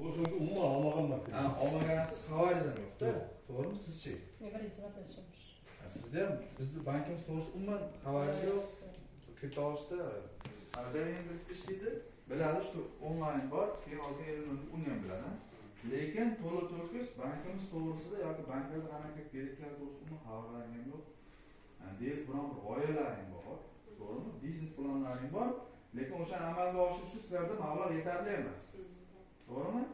O'zimga umuman olmaganman. Ha, olmagansiz, xabaringiz ham yo'q-da. To'g'rimi, sizchi? Men birinchi marta eshitamiz. Sizda ham bizni bankimiz to'g'risida umuman xabaringiz yo'q. Kripto olishda mana ingliz ishlaydi, biladi, что onlayn bor, keyin olgan uni ham biladi. Lekin to'la to'kis bankimiz to'g'risida yoki banklarda qanaqa kreditlar to'g'risida umuman xabarlaring ham yo'q. Deylik, biron bir g'oyalaring bor, to'g'rimi? Biznes planlaring bor, lekin o'shani amalga oshirish uchun sizlarda mablag' yetarli emas. To'g'rimi?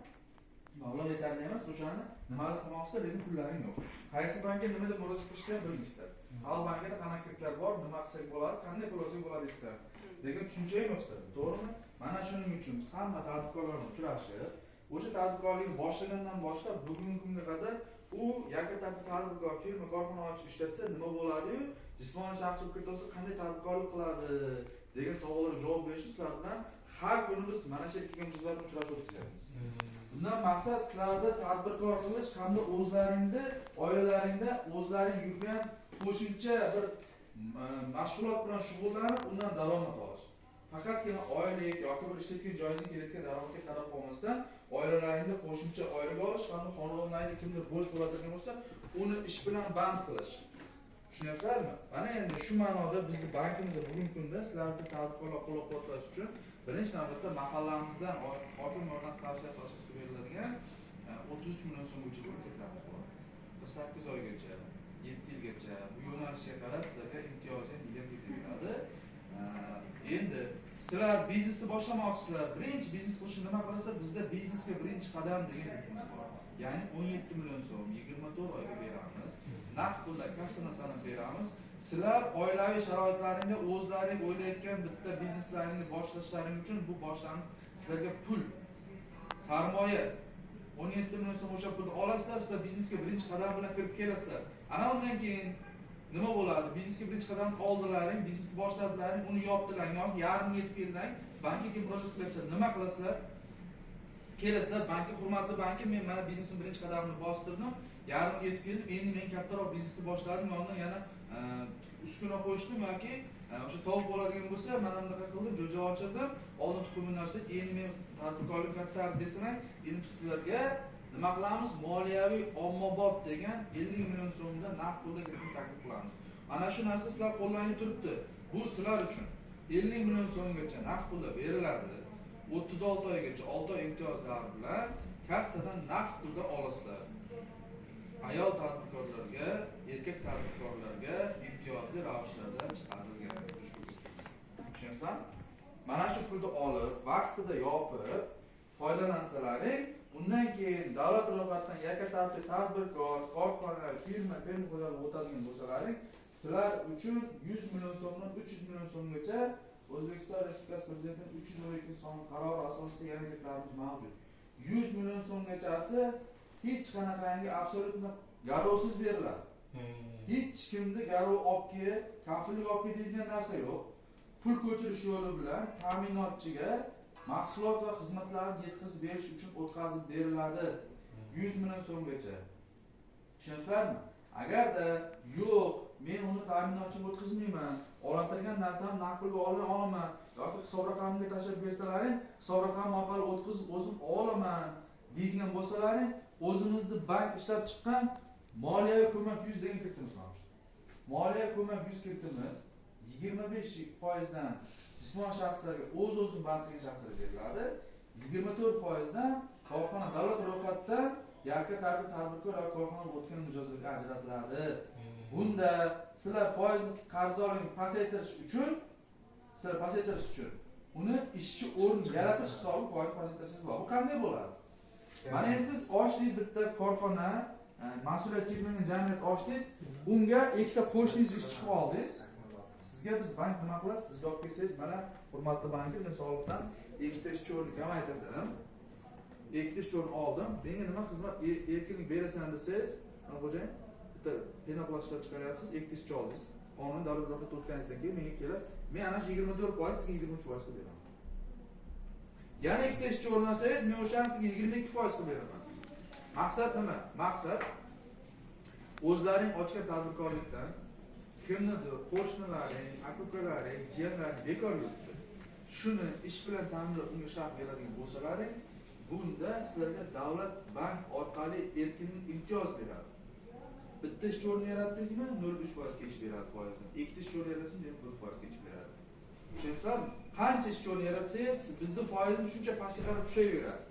Mablag' yetarli emas, o'shani nimadir qilmoqchisizlar, lekin pullaring yo'q. Qaysi bankka nima deb murojaat qilishni ham bilmaysizlar. Xalq bankida qanaqa kreditlar bor, nima qilsak bo'ladi, qanday pul olsak bo'ladi deydilar. Lekin tushuncha ham yo'q sizlarda, to'g'rimi? Mana shuning uchun biz hamma tadbirkorlar bilan uchrashib, o'sha tadbirkorlikni boshlagandan boshlab bugungi kunga qadar u yakka tadbirkor, firma, korxona ochib ishlatsa nima bo'ladi-yu, jismoniy shaxs bo'lib ketsa qanday tadbirkorlik qiladi degan savollarga javob berish sizlar bilan har kuni biz mana shu yerga kelgan mijozlar bilan uchrashuv o'tkazamiz. Bundan maqsad sizlarni tadbirkor qilish hamda o'zlaringni oilalaringda o'zlaring yurgan qo'shimcha bir mashg'ulot bilan shug'ullanib, undan daromad olish. Faqatgina oylik yoki bir ishlayotgan joyingizga kelayotgan daromadga qarab qolmasdan, oilalaringda qo'shimcha oylik olish hamda xonadonlaringda kimdir bo'sh bo'ladigan bo'lsa, uni ish bilan band qilish. Tushunyapsizlarmi? Mana endi shu ma'noda bizni bankimizda bugungi kunda sizlarni tadbirkorlar qo'llab-quvvatlash uchun birinchi navbatda mahallamizdan hokim yordam tavsiyasi asosida beriladigan 33 million so'mgacha bo'lgan kreditlarimiz bor. 48 oygacha, 7 yilgacha bu yo'nalishga qarab sizlarga imtiyozli kredit beriladi. Endi sizlar biznesni boshlamoqchisizlar. Birinchi biznes qilish nima qilasizlar? Bizda biznesga birinchi qadam degan kreditimiz bor. Ya'ni 17 million so'm 24 oyga beramiz. Naqd pulda kassadan sanab beramiz. Sizlar oilaviy sharoitlaringda o'zlaring o'ylayotgan bitta bizneslaringni boshlashlaring uchun bu boshlang'ich sizlarga pul, sarmoya 17 million so'm o'sha pulni olasizlar, sizlar biznesga birinchi qadam bilan kirib kelasizlar. Ana undan keyin nima bo'ladi? Biznesga birinchi qadam oldilaring, biznesni boshladilaring, uni yopdilaring yoki yarmiga yetib keldilaring, bankka kelib murojaat qilyapsizlar. Nima qilasizlar? Kelasizlar bankka, hurmatli bankim, men mana biznesim birinchi qadamini bostirdim, yarmiga yetib keldim, endi men kattaroq biznesni boshladim, yondan yana uskuna qo'shdim yoki o'sha tovuq bo'ladigan bo'lsa, mana bunaqa qildim, jo'ja ochirdim, oldin tuxumni narsa, endi men tadbirkorlik kattardi desalar, endi biz sizlarga nima qilamiz? Moliyaviy ommabop degan 50 million so'mda naqd pulda kredit taklif qilamiz. Mana shu narsa sizlar qo'llanib turibdi. Bu sizlar uchun 50 million so'mgacha naqd pulda beriladi. 36 oygacha 6 oy imtiyozlar bilan kassadan naqd pulda olasizlar. Ayol tadbirkorlarga, erkak tadbirkorlarga imtiyozli ravishlarda chiqarilgan ushbu tushunyapsizlarmi? Mana shu pulni olib, vaqtida yopib, foydalansalaring, undan keyin davlat ro'yxatidan yakka tartibli tadbirkor, korxona, firma, fermer xo'jaligi o'tadigan bo'lsalaring, sizlar uchun 100 million so'mdan 300 million so'mgacha O'zbekiston Respublikasi Prezidentining 312 sonli qarori asosida yangi kreditlarimiz mavjud. 100 million so'mgachasi hech qanaqangi absolyutni garovsiz beriladi. Hech kimni garov olib kel, kafillik olib kel deydigan narsa yo'q. Pul ko'chirish yo'li bilan ta'minotchiga mahsulot va xizmatlarni yetkazib berish uchun o'tkazib beriladi. 100 million so'mgacha. Tushunyapsizlarmi? Agarda yo'q, men uni ta'minotchiga o'tkazmayman, olatirgan narsamni naqd pulga olaman yoki hisob raqamimga tashlab bersalaring, hisob raqam orqali o'tkazib o'zim olaman deydigan bo'lsalaring, o'zimizni bank ishlab chiqqan moliyaviy ko'mak 100 degan kreditimiz mavjud. Moliyaviy ko'mak 100 kreditimiz 25% dan jismoniy shaxslarga, o'z-o'zini band qilgan shaxslarga beriladi. 24% dan korxona davlat ro'yxatidan yakka tartib tadbirkor yoki korxona o'tgan mijozlarga ajratiladi. Bunda sizlar foiz qarzdorlikni pasaytirish uchun, sizlar pasaytirish uchun uni ishchi o'rin yaratish hisobi foiz pasaytirishingiz bor. Bu qanday bo'ladi? Mana endi siz ochdingiz bitta korxona, mas'uliyat cheklangan jamiyat ochdingiz, unga ikkita qo'shningiz ishchi qilib oldingiz. Sizga biz bank nima qilasiz? Bizga olib kelsangiz, mana hurmatli bankim, men soliqdan ikkita ishchi o'rni kamaytirdim. Ikkita ishchi o'rni oldim. Menga nima xizmat erkinlik berasan desangiz, mana xo'jayin, bitta penoplast ishlab chiqaryapsiz, ikkita ishchi oldingiz. Qonun davlat ro'yxatidan o'tganingizdan keyin menga kelasiz. Men ana shu 24% sizga 23% qilib beraman. Yana ikkita ishchi o'rnasangiz, men o'shani sizga 22% qilib beraman. Maqsad nima? Maqsad o'zlaring ochgan tadbirkorlikdan kimnidir qo'shnilaring, aka-ukalaring, jiyanlaring bekor yuribdi. Shuni ish bilan ta'minlab unga sharh beradigan bo'lsalaring, Bunda sizlarga davlat bank orqali erkinlik, imtiyoz beradi. Bitta ish o'rni yaratdingizmi, 0,3% kechib beradi foizni. Ikkita ish o'rni yaratsangiz, 1% kechib beradi. Tushunyapsizlarmi? Qancha ish o'rni yaratsangiz, bizni foizimiz shuncha pastga qarab tushaveradi.